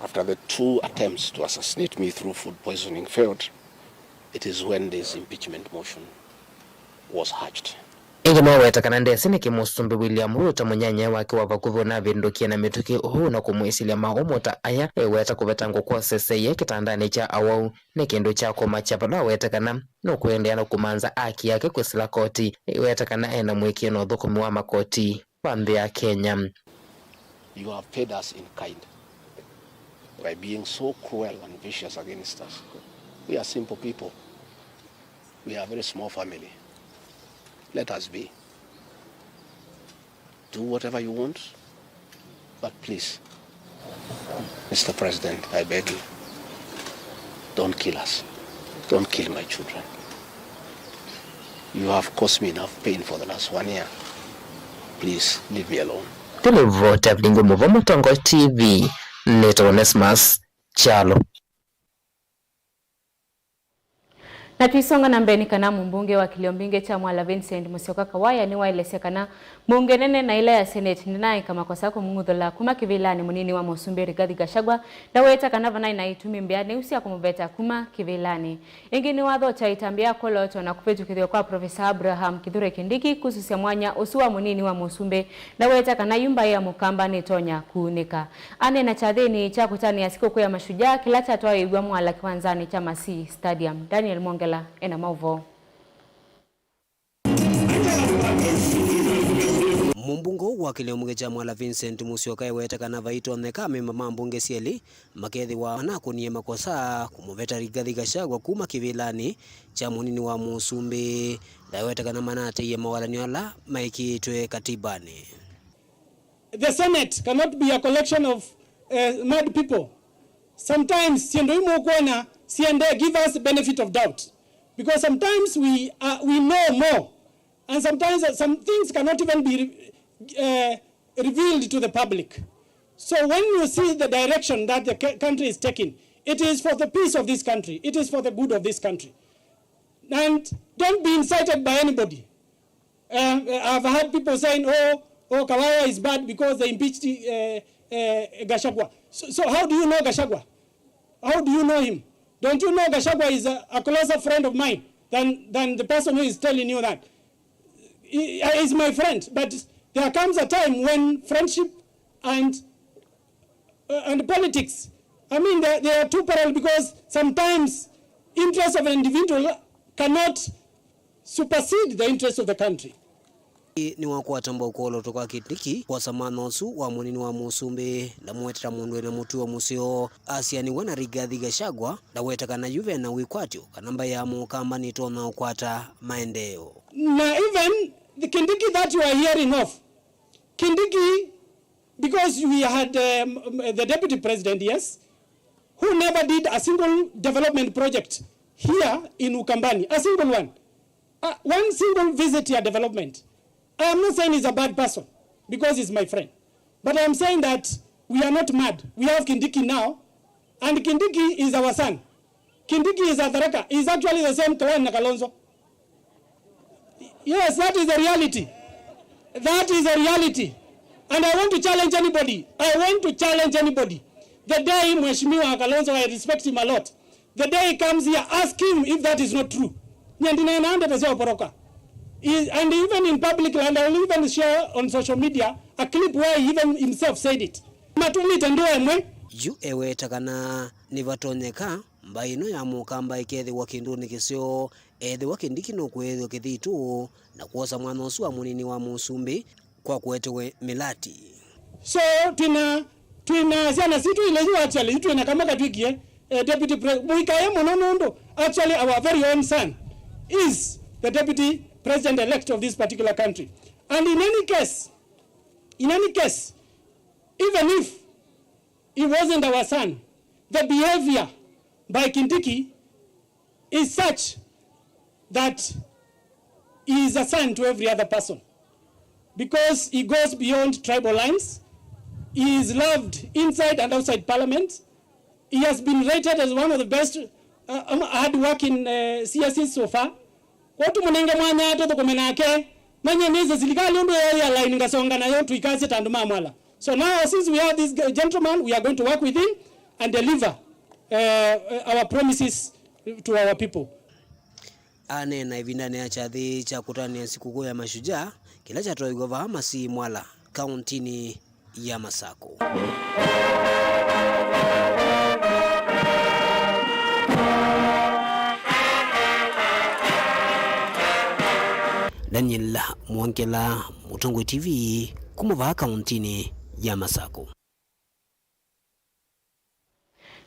After the two attempts to assassinate me through food poisoning failed, it is when this impeachment motion was hatched. Ĩngĩ nĩwaweeta kana ndesĩ nĩkĩ Mũsumbĩ William Ruto, mũnyanyae wake wa vakuvĩ ũnavĩndũkie na mĩtũkĩ ũũ na kũmwĩsĩlya maũmũ ta aya, eweta kũvetangwa kwa ũseseie kĩtandanĩ kya awau nĩ kĩndũ kya kũmakya, vala awete kana nũkũendeea na kũmantha aki yake kwĩsĩla koti. Eweta kana ena mũĩkĩĩo na ũthũkũmi wa makoti wa nthĩ ya Kenya. You have paid us in kind by being so cruel and vicious against us. We are simple people. We are a very small family. Let us be. Do whatever you want, but please, Mister President, I beg you, don't kill us. Don't kill my children. You have caused me enough pain for the last one year. Please, leave me alone. Tũlĩvota Vingũ Mũvo, Mũtongoi T V, nĩtawa Onesmus Kyalo. Na tũisonga na mbee nĩ kana mũmbunge wa kĩlio mbingĩ kya Mwala Vincent Musyoka Kawaya nĩwaelesya kana mbunge nene na ĩla ya Senate ndĩnaaĩka makosa kũmung'uthũla kuma kĩvĩlanĩ mũnini wa mũsumbĩ Rigathi Gachagua, ndaweta kana vanaĩ na itumi mbĩanĩu sya kũmũveta kuma kĩvĩlanĩ. Ĩngĩ nĩwathokya ĩtambya ya kũlotwa na kũvĩtũkĩthw'a kwa Profesa Abraham Kithure Kindiki kusũsya mwanya ũsu wa mũnini wa mũsumbĩ, ndaweta kana yu mbaĩ ya Mũkamba nĩtonya kuunĩka. Aneena kyathĩnĩ kya kũtanĩa sikũkũ ya Mashujaa kĩla kyatwaĩĩw'a Mwala kĩwanzanĩ kya Masii Stadium. Daniel Mwongela ena maũvoo. Mũmbunge wa kĩlio mbunge kya Mwala Vincent Musyoka ewete kana vaitonyeka amemba ma mbunge syelĩ makethĩwa manakũnie makosa kũmũveta Rigathi Gachagua kuma kĩvĩlanĩ kya mũnini wa mũsumbĩ. Ndawete kana manateie mawathan'yo ala maĩkĩĩtwe katibanĩ. The Senate cannot be a collection of, uh, mad people. Sometimes syĩndũ imwe ũkwona siende give us benefit of doubt, because sometimes we, uh, we know more, and sometimes, uh, some things cannot even be re-, uh, revealed to the public. So when you see the direction that the ca-, country is taking, it is for the peace of this country, it is for the good of this country. And don't be incited by anybody. Um, I've heard people saying, "Oh, oh, Kawaya is bad because they impeached, uh, uh, Gachagua." So, so how do you know Gachagua? How do you know him? Don't you know Gachagua is a, a closer friend of mine than, than the person who is telling you that? He, he is my friend, but there comes a time when friendship and, uh, and politics, I mean, they, they are too parallel, because sometimes interest of an individual cannot supersede the interest of the country. Nĩwakwata mbau kwolotwa kwa Kindiki kwosa mwanya ũsu wa mũnini wa mũsumbĩ, ndamũwetera mũndũ wĩna mũtuo mũseo. Asianĩw'a na Rigathi Gachagua, ndaweta kana yu vena wĩkwatyo kana mbaĩ ya Mũkamba nĩtonya ũkwata maendeeo. Na even the Kindiki that you are hearing of, Kindiki, because we had, um, the deputy president, yes, who never did a single development project here in Ukambani, a single one. Uh, one single visit ya development. I am not saying he's a bad person because he's my friend. But I am saying that we are not mad. We have Kindiki now, and Kindiki is our son. Kindiki is a Tharaka. He's actually the same clan na Kalonzo. Yes, that is the reality. That is the reality. And I want to challenge anybody. I want to challenge anybody. The day Mheshimiwa Kalonzo, I respect him a lot. The day he comes here, ask him if that is not true. Nyie ndineenaa ndeto sya ũvoroka. He, and even in public, and I will even share on social media a clip where he even himself said it. Matũmĩte ndũa ĩmwe. Yu eweta kana nĩvatonyeka Mbaĩ ĩno ya Mũkamba ĩkethĩwa kĩndũnĩ kĩseo, ethĩwa Kindiki nũkũĩthw'a kĩthitũ na kwosa mwanya ũsu wa mũnini wa mũsumbĩ kwa kũetewe mĩlati. So, twĩna, twĩna syana sitũ ilĩ yu actually, yu twĩna kamwe katwĩkie, eh, deputy pre-, mũikaye mũno nũndũ actually our very own son is the deputy president elect of this particular country. And in any case, in any case, even if he wasn't our son, the behavior by Kindiki is such that he is a son to every other person because he goes beyond tribal lines. He is loved inside and outside parliament. He has been rated as one of the best, uh, um, hard-working, uh, C S Es so far. Kwa tũmũnenge mwanya tũthũkũme nake, manye nĩsĩ silikalĩ ũndũ yĩalign ngasonga nayo tũikasye ta andũ ma Mwala. So now, since we have this g-, gentleman, we are going to work with him and deliver, uh, our promises to our people. Aneena ĩvindanĩ ya kyathĩ kya kũtanĩa sikũkũ ya Mashujaa, kĩla kyatwaiw'a vaa Masii Mwala, kaũntinĩ ya Masakũ. Daniel Mwongela, Mũtongoi T V, kuma vaa kaũntinĩ ya Masakũ.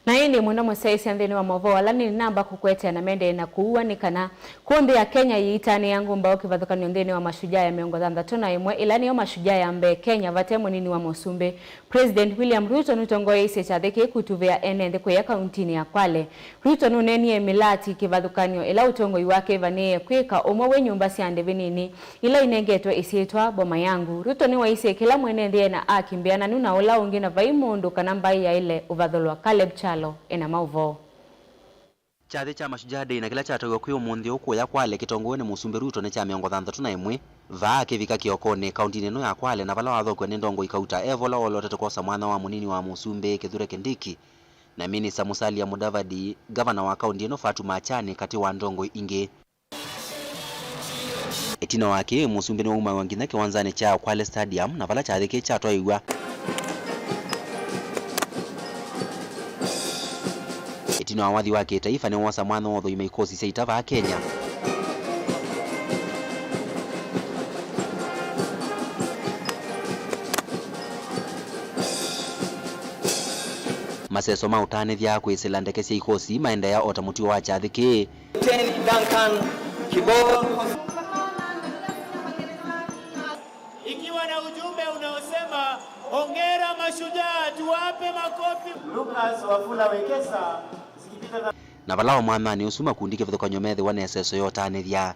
Na ĩndĩ mwendwa mũsyaĩĩsya nthĩnĩ wa maũvoo ala nĩnamba kũkũetea na mendee na kũua nĩ kana kũũ nthĩ ya Kenya yĩitanĩa ngũmbaũ kĩvathũkany'o nthĩnĩ wa Mashujaa ya mĩongo thanthatũ na ĩmwe, ĩla nĩyo Mashujaa ya mbee Kenya vate mũnini wa mũsumbĩ, President William Ruto nũtongoeisye kyathĩ kĩĩ kũtuvĩa ene nthĩ kũya kauntinĩ ya Kwale. Ruto nũneenie mĩlati kĩvathũkany'o ĩla ũtongoi wake ĩvanĩĩe kwĩka ũmwe wĩ nyũmba sya ndĩvi nini ila inengetwe ĩsyĩtwa Boma Yangu. Ruto nĩwaisye kĩla mwene nthĩ ena aki mbĩananu na ũla ũngĩ na vai mũndũ kana mbaĩ yaĩle ũvathũlwa. Caleb Kyalo ena maũvoo. Kyathĩ kya Mashujaa Day na kĩla kyatwaiwa kwĩ ũmũnthĩ ũũ kũya Kwale kĩtongoew'e nĩ Mũsumbĩ Ruto nĩ kya mĩongo thanthatũ na ĩmwe, vaa akĩvika Kĩokonĩ, kauntinĩ ĩno ya Kwale, na vala wathokw'a nĩ Ndongoi Kauta, e vala olotete kwosa mwanya wa mũnini wa mũsumbĩ Kithure Kindiki na minista Musalia Mudavadi, ngavana wa kaunti ĩno Fatuma Achani, katĩ wa ndongoi ingĩ. Ĩtina wa kĩĩ, mũsumbĩ nĩwaumaw'a nginya kĩwanzanĩ kya Kwale Stadium, na vala kyathĩ kĩĩ kyatwaĩw'a. Ĩtina wa wathi wa kĩtaifa, nĩwosa mwanya wa ũthũima ikosi sya ita vaa Kenya. Maseso ma ũtanĩthya kwĩsĩla ndeke sya ikosi maendeea o ta mũtuo wa kyathĩ kĩĩ. Lieutenant Duncan Kibor. Ikiwa na ujumbe unaosema, "Hongera mashujaa, tuwape makofi." Lucas Wafula Wekesa, zikipita na Na vala o mwananĩ ũsu makundi kĩvathũkany'o methĩwa na ĩseso ya ũtanĩthya.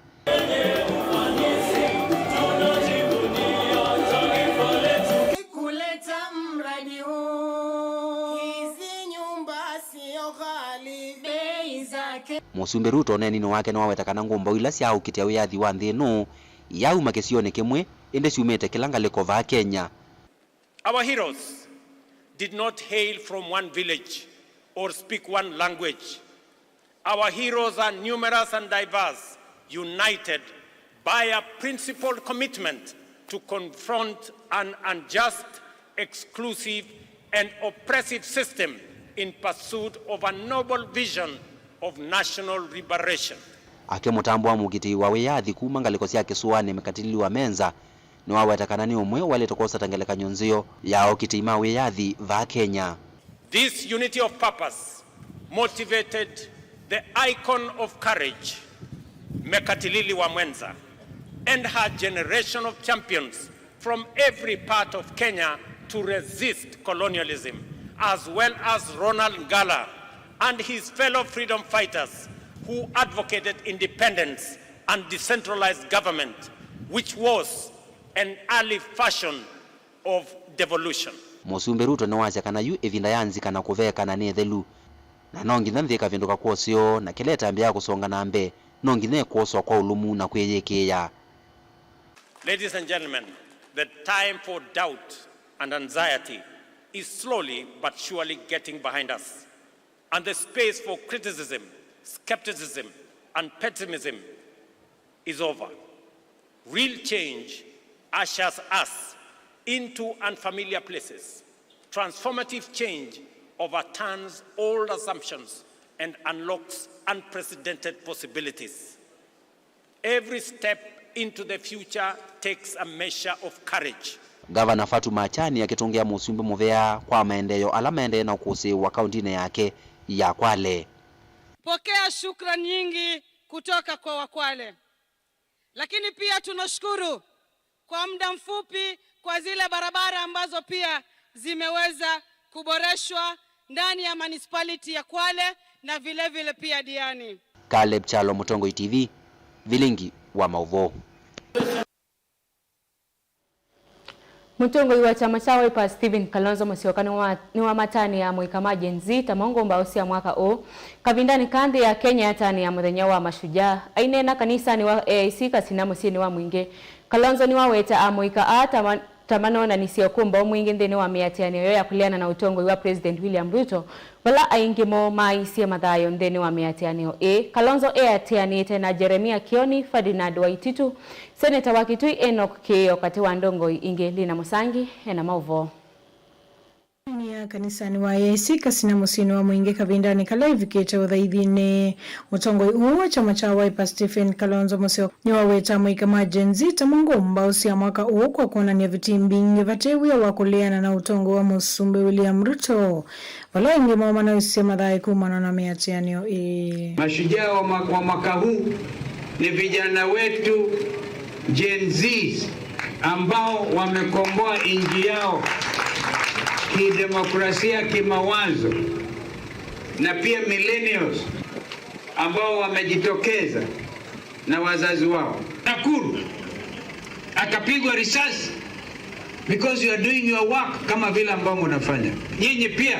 Kuleta mradi huu. Hizi nyumba sio ghali, bei zake. Mũsumbĩ Ruto ũneeninĩ wake nĩwaweta kana ngũmbaũ ila sya ũkitĩa wĩyathi wa nthĩ ĩno iyauma kĩsionĩ kĩmwe, ĩndĩ syumĩte kĩla ngalĩko vaa Kenya. Our heroes did not hail from one village or speak one language. Our heroes are numerous and diverse, united by a principled commitment to confront an unjust, exclusive, and oppressive system in pursuit of a noble vision of national liberation. Ake mũtambo wa mũkitĩi wa wĩyathi kuma ngalĩko sya kĩsũanĩ, Mekatilili wa Menza, nĩwaweta kana nĩ ũmwe waĩlĩte kwosa ta ngelekany'o nzeo ya okitĩi ma wĩyathi vaa Kenya. This unity of purpose motivated the icon of courage, Mekatilili wa Mwenza, and her generation of champions from every part of Kenya to resist colonialism, as well as Ronald Ngala and his fellow freedom fighters who advocated independence and decentralized government, which was an early fashion of devolution. Mũsumbĩ Ruto nĩwasya kana yu ĩvinda ya nzika na kũvekana nĩ ĩthelu, na no nginya nthĩ ĩkavĩndũka kwa ũseo, na kĩla ĩtambya ya kũsonga na mbee, no nginya ĩkwoswa kwa ũlũmu na kwĩyĩkĩĩa. Ladies and gentlemen, the time for doubt and anxiety is slowly but surely getting behind us, and the space for criticism, skepticism, and pessimism is over. Real change ushers us into unfamiliar places. Transformative change overturns old assumptions and unlocks unprecedented possibilities. Every step into the future takes a measure of courage. Ngavana Fatuma Achani akĩtũngĩa mũsumbĩ mũvea kwa maendeeo ala maendee na ũkũsĩĩwa kaũntĩnĩ yake ya Kwale. Pokea shukrani nyingi kutoka kwa Wakwale. Lakini pia tunashukuru kwa muda mfupi kwa zile barabara ambazo pia zimeweza kuboreshwa ndani ya municipality ya Kwale na vile vile pia Diani. Caleb Kyalo, Mũtongoi T V, Vilingi wa Maũvoo. Mũtongoi wa kyama kya Wiper Stephen Kalonzo Musyoka nĩwa- nĩwamatanĩa amũika ma Gen Z ta mongũ mbaũ sya mwaka ũũ kavindanĩ ka nthĩ ya Kenya yatanĩa mũthenya wa mashujaa. Aineena kanisanĩ wa A I C Kasina mũsyĩnĩ wa Mwingĩ, Kalonzo nĩwaweta amũika aa ta ma- ta manonanisye ũkũmbaũ mwingĩ nthĩnĩ wa mĩatĩanĩo yoo ya kũleana na ũtongoi wa President William Ruto, vala aingĩ moo maaisye mathayũ nthĩnĩ wa mĩatĩanĩo ĩĩ. Kalonzo eatĩanĩte na Jeremia Kioni, Ferdinand Waititu, Seneta wa Kitui Enock Kĩĩo katĩ wa ndongoi ingĩ. Lina Mũsangi ena maũvoo. Nĩ ya kanisanĩ wa A I C Kasina mũsyĩnĩ wa Mwingĩ kavindanĩ kala ĩvikĩte ũthaithinĩ. Mũtongoi ũũ wa kyama kya Wiper Stephen Kalonzo Musyoka nĩwaweta amũika ma Gen Z ta mongũ mbaũ sya mwaka ũũ kwa kwonany'a vitii mbingĩ vate wia wa kũleana na ũtongoi wa Mũsumbĩ William Ruto. Vala aingĩ moo manoisye mathaĩ kumana na mĩatĩanĩo ĩĩ. Mashujaa wa mwaka, wa mwaka huu ni vijana wetu Gen Zs ambao wamekomboa nchi yao kidemokrasia, kimawazo, na pia millennials ambao wamejitokeza na wazazi wao. Nakuru akapigwa risasi because you are doing your work kama vile ambao mnafanya. Nyinyi pia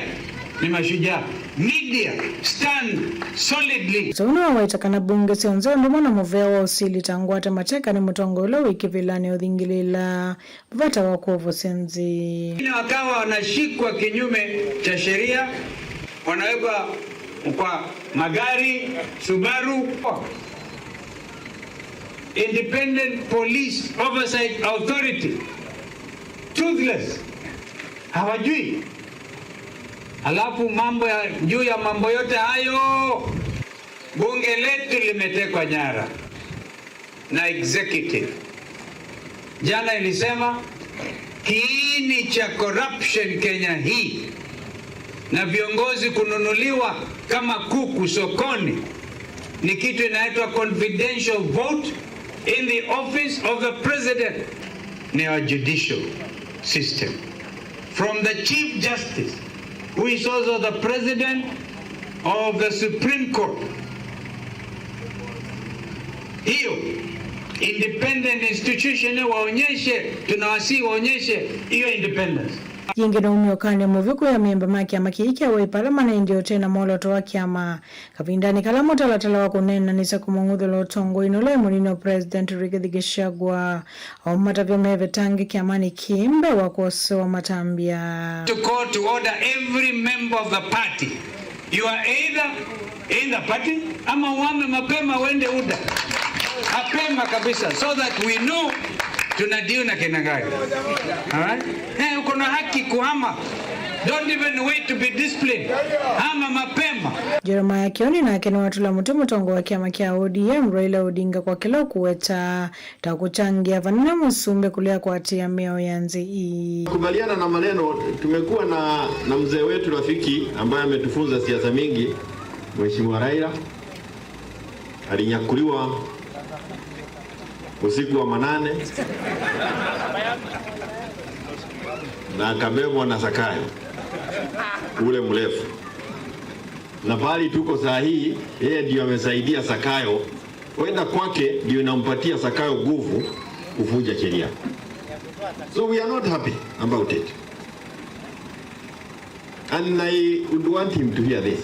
ni mashujaa. Media, stand solidly. Ũu nĩwaweta kana mbunge syonthe ũndũ ũmwe na mũvea wa ũsili ta ngwate mateka nĩ mũtongoi ũla wĩ kĩvĩlanĩ ũthingĩlĩĩla vata wa kwovosya nthĩ. Wengine wakawa wanashikwa kinyume cha sheria, wanawekwa kwa magari, Subaru. Independent Police Oversight Authority, toothless, hawajui. Alafu mambo ya, juu ya mambo yote hayo, bunge letu limetekwa nyara na executive. Jana ilisema kiini cha corruption Kenya hii na viongozi kununuliwa kama kuku sokoni ni kitu inaitwa confidential vote in the office of the president. Ni our judicial system, from the Chief Justice, who is also the president of the Supreme Court. Hiyo independent institution waonyeshe, tunawasihi waonyeshe hiyo independence. Yĩngĩ nũumya ũkany'o mũvyũ kwĩ amemba ma kĩama kĩĩ kya Wiper ala manaendie ũtee na mwolooto wa kĩama kavindanĩ kala mũtalatala wa kũneenanĩsya kũmũng'uthũla ũtongoinĩ ũla wĩ mũnini wa President Rigathi Gachagua. O matavya mevetange kĩamanĩ kĩĩ mbee wa kwosewa matambya. To call to order every member of the party. You are either in the party ama uhame mapema uende UDA. Mapema kabisa, so that we know tuna deal na kina gani. Alright? Eh, uko na haki kuhama. Don't even wait to be disciplined. Hama mapema. Jeremiah Kioni nake nĩwatũla mũtĩ mũtongoi wa kĩama kya O D M Raila Odinga kwa kĩla ũkũweta ta kũkyangĩa vanene mũsumbĩ kũlea kũatĩĩa mĩao ya nthĩ ii. Kubaliana na maneno, tumekuwa na, na mzee wetu rafiki ambaye ametufunza siasa mingi, Mheshimiwa Raila. Alinyakuliwa usiku wa manane na akabebwa na Zakayo ule mrefu, na pahali tuko saa hii, yeye ndio amesaidia Zakayo. Kwenda kwake ndio inampatia Zakayo nguvu kuvunja sheria. So we are not happy about it. And I would want him to hear this.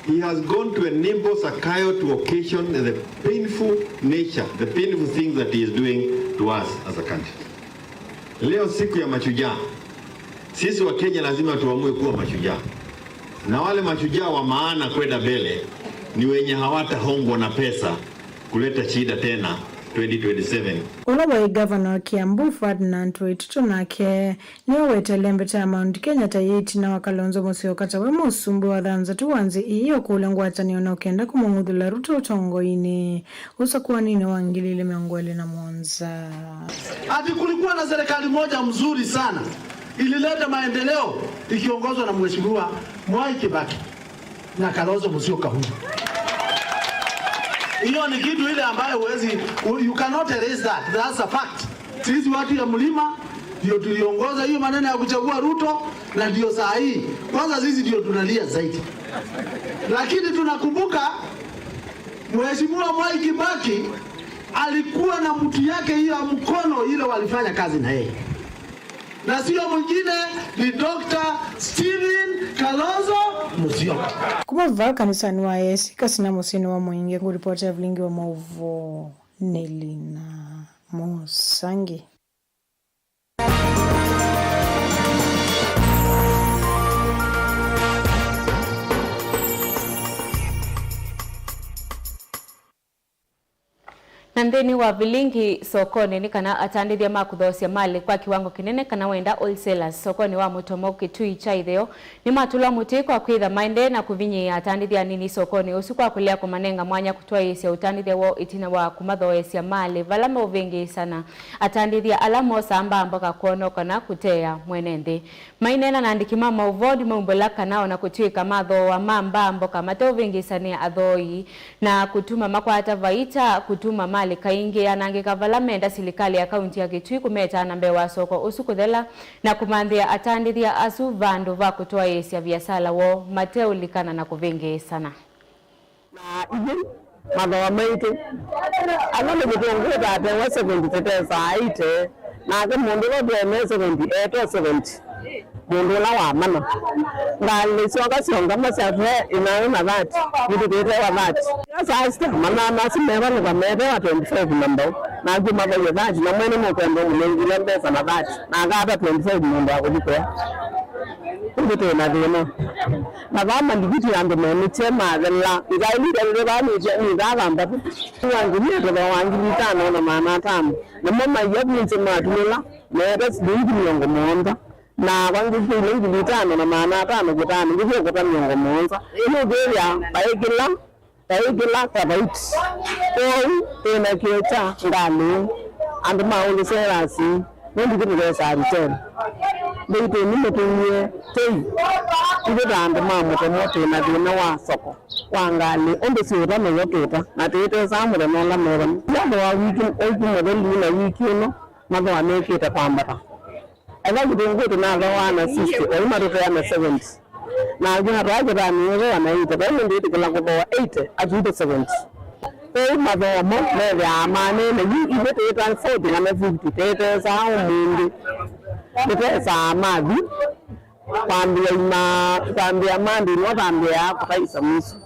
He has gone to enable Zakayo to occasion the painful nature, the painful things that he is doing to us as a country. Leo siku ya mashujaa, sisi wa Kenya lazima tuamue kuwa mashujaa, na wale mashujaa wa maana kwenda mbele ni wenye hawatahongwa na pesa kuleta shida tena twenty twenty-seven. Ũla waĩ ngavana wa Kiambu, Ferdinand Waititu, nake nĩwe weteele mbeta ya Mount Kenya ta ĩtina wa Kalonzo Musyoka ta we mũsumbĩ wa thanthatũ wa nzĩ ĩĩ ũkũlya ngwatanĩo na ũkenda kũmũng'uthũla Ruto ũtongoinĩ ũsakũaninĩ wa ngili ilĩ mĩongo ĩlĩ na mũonza. Ati kulikuwa na serikali moja mzuri sana ilileta maendeleo ikiongozwa na Mheshimiwa Mwai Kibaki na Kalonzo Musyoka huyu. Hiyo ni kitu ile ambayo huwezi, you cannot erase that. That's a fact. Sisi watu ya mlima ndio tuliongoza hiyo maneno ya kuchagua Ruto, na ndio saa hii kwanza sisi ndio tunalia zaidi. Lakini tunakumbuka Mheshimiwa Mwai Kibaki alikuwa na mtu yake hiyo ya mkono ile walifanya kazi na yeye, na sio mwingine ni Doctor Stephen Kalonzo Musyoka. Kuma vaa kanisanĩ wa A I C Kasina mũsyĩnĩ wa Mwingi, ngũripota Evelyn wa maũvoo nĩ Lina Mũsangi. Na nthĩnĩ wa vilingi sokonĩ nĩ kana atandĩthya ma kũthoosya malĩ kwa kĩwango kĩnene kana wenda wholesalers sokonĩ wa Mũtomo Kĩtui kya Ĩtheo nĩmatũlwa mũtĩ kwa kwĩtha maendee na kũvinyĩĩa atandĩthya anini sokonĩ ũsu kwa kũlea kũmanenga mwanya kũtwaĩĩsya ũtandĩthya woo ĩtina wa kũmathoosya malĩ vala meũvĩngĩĩsana. Atandĩthya ala mosaa mbaa mboka kwona kana kũteea mwene nthĩ. Maineena na andĩki ma maũvoo nĩmaumbũla kana o na kũtw'ĩka mathooa ma mbaa mboka mateũvĩngĩĩsanĩa athooi na kũtuma makwata vaita, kũtuma malĩ kaingĩ anangĩka vala menda silikalĩ ya kaunti ya Kitui kũmetaa na mbee wa soko ũsu kũthela na kũmanthĩa atandĩthya asu vandũ va kũtwaĩĩsya viasala woo mateũlikana na kũvĩngĩĩsana. Na ithyĩ mathooa maitũ, ala nĩ mũtũngũ ũtatewa seventy tũtesaa eighty, nake mũndũ ũla ũtũemee seventy etwe seventy, mũndũ ũla wa mana. Ngalĩ syoka syongama sya tũe ĩnana na thirty, nĩtũkĩtewa thirty. Ila saa sita manana asu mevalũka metewa twenty-five na mbau, naku mavaie thirty, na mwene nũkwenda ũmũnengile mbesa na thirty, na akata twenty-five mũndũ akũthi kũya. Ĩndĩ twĩ na thĩna. Na vaa malikiti andũ menĩkye mathela. Ngai nĩndetete vaa nĩtya nĩthaa thanthatũ. Wa ngili ĩtũtho wa ngili itano na maana atano. Nĩmo maia vu nzĩ matulĩla, meete silingi mĩongo mũonza. Na kwa ngili ĩla ngili itano na maana atano kĩtano, ngĩthi ũkũta mĩongo mũonza. Ĩndĩ ũkĩthĩa vaĩ kĩla Taĩ kĩla tavauti. Kwoou twĩ na kĩo kya ngalĩ, andũ ma ũlũserasi, nũndũ ithyĩ tũthesaa retail. Ndeitũ nĩmũtũie tei. Ithyĩ ta andũ ma Mũtomo twĩ na thĩna wa soko wa ngalĩ, ũndũ siũta nĩw'o tũũta, na tũitesaa mũthenya ũla methani. Ĩla thooa wiki ũku mũthelu na wiki ĩno, mathooa mekĩte kwambata. Ethwa kĩtũngũũ tũnathooaa na sixty, oyu matũtea na seventy. Na angĩ matwaa kĩtani ĩthooa na eighty. Vai mũndũ wĩtĩkĩla kũthooa eighty, atuĩte seventy. Kwoou mathooa mo methĩawa manene. Yu ithyĩ twĩta forty kana fifty, tũtesaa ũmũnthĩ. Tũtesaa mathi kwambĩa ima, kwambĩa Monday, nĩmo twambĩaa kũtaisa mwiso.